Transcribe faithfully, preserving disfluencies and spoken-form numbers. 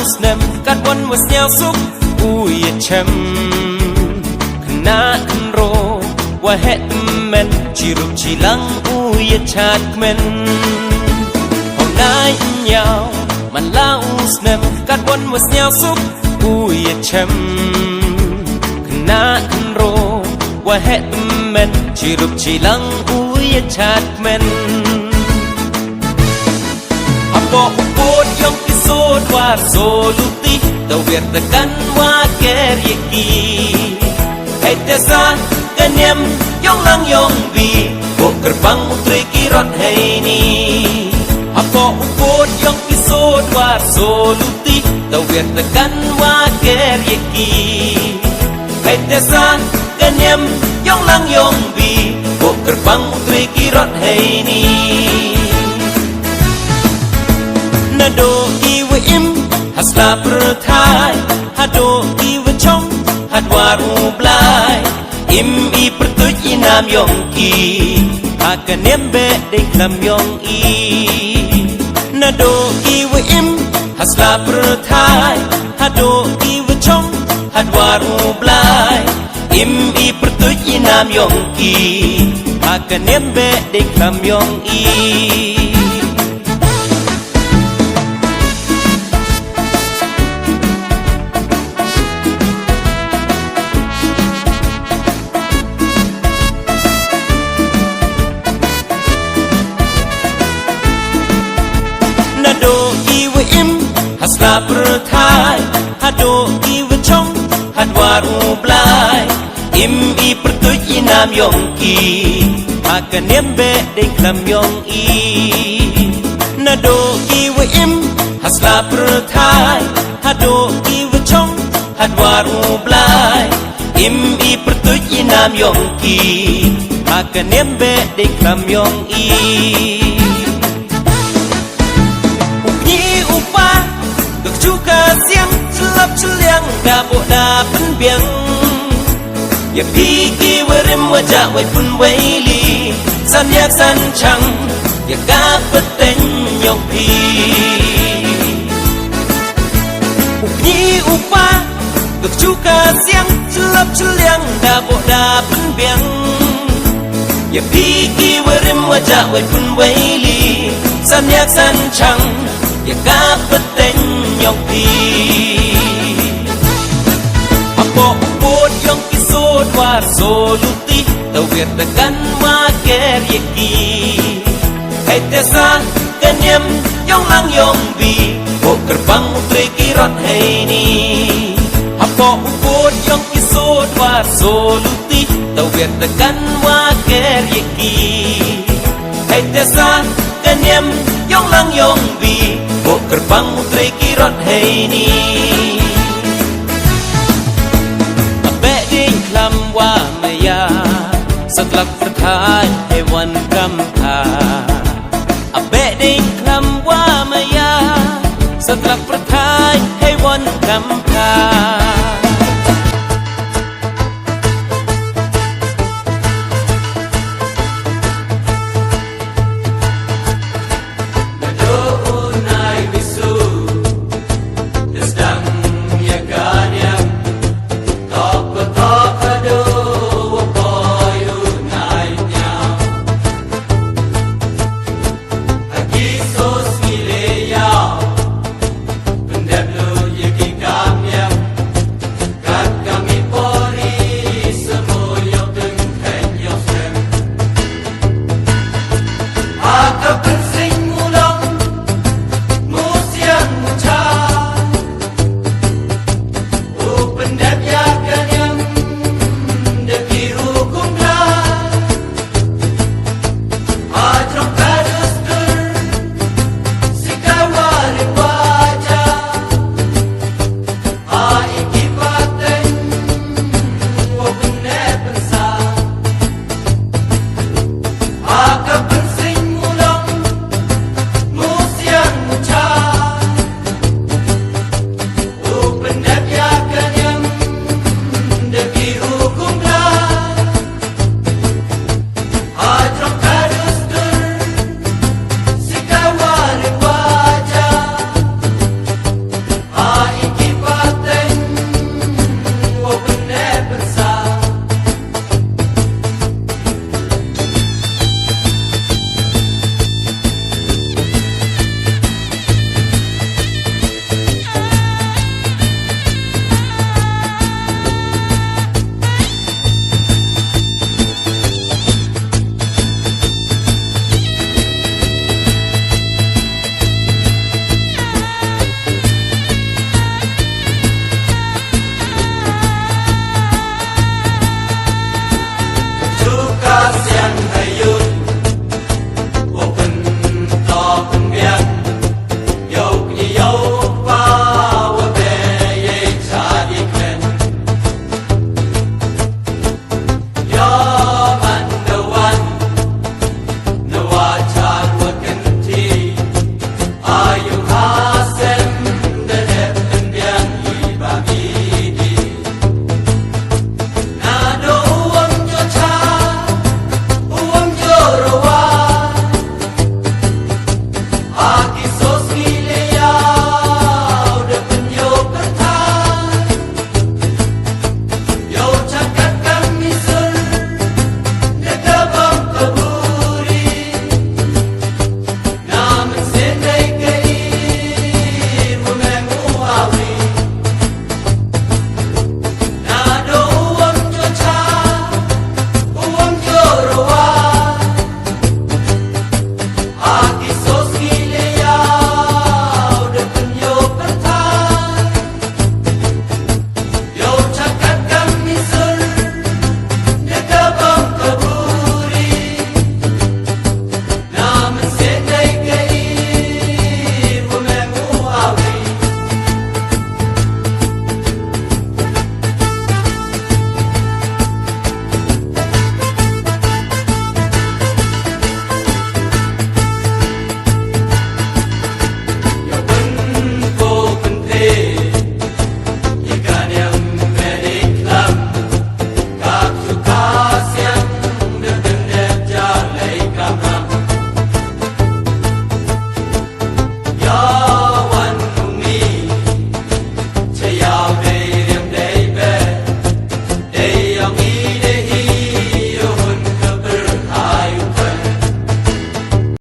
Snem katwon wa sñiawsuk u yachem. Khynnah khynroo wa heh tymmen, chirup chilang u yachat kmen. Hong nai ñiaw man la u snem, katwon wa sñiawsuk u yachem. Khynnah khynroo wa heh tymmen, chirup chilang u yachat kmen. Hapoh u pood yong ki sood war soo luti, da wiar da kan wa ker ya ki. Hei te sa ka niam yong lang yong bi, booh kyrpang u trei ki rot heini. Hapoh u pood yong ki sood war soo luti, da wiar da kan wa ker ya ki. Hei te sa ka niam yong lang yong bi, booh kyrpang u trei ki rot heini. Nadooh ki wa im ha sla pyrthai, hadooh ki wa chong ha dwar u Blai. Im i pyrtuid i naam yong ki ha ka niam Behdieñkhlam yong i. Nadooh ki wa im ha sla pyrthai, hadooh ki wa chong ha dwar u Blai. Im i pyrtuid i naam yong ki ha ka niam Behdieñkhlam yong i. Nadooh ki wa im ha sla pyrthai, hadooh ki wa chong ha dwar u Blai. Im i pyrtuid i naam yong ki ha ka niam Behdieñkhlam yong i. Nadooh ki wa im ha sla pyrthai, hadooh ki wa chong ha dwar u Blai. Im i pyrtuid i naam yong ki ha ka niam Behdieñkhlam yong i. U kñi u pa, ka kchu ka siang, chlap chliang, da booh da pynbiang. Ya phi ki wa rim wa jah, wei pun wei li, san yak san chang, ya ka pateng yong phi. U kñi u pa, ka kchu ka siang, chlap chliang, da booh da pynbiang. Ya phi ki wa rim wa jah, wei pun wei li, san yak san chang, ya ka pateng yong phi. Hapoh u pood yong ki sood war soo luti, da wiar da kan wa ker ya ki. Hei te sa ka niam yong lang yong bi, booh kyrpang u trei ki rot heini. Hapoh u pood yong ki sood war soo luti, da wiar da kan wa ker ya ki. Hei te sa ka niam yong lang yong bi, booh kyrpang u trei ki rot heini. A Behdieñkhlam wa maya, sa tlak pyrthai hei wan kam pha. A Behdieñkhlam wa maya, sa tlak pyrthai hei wan kam pha.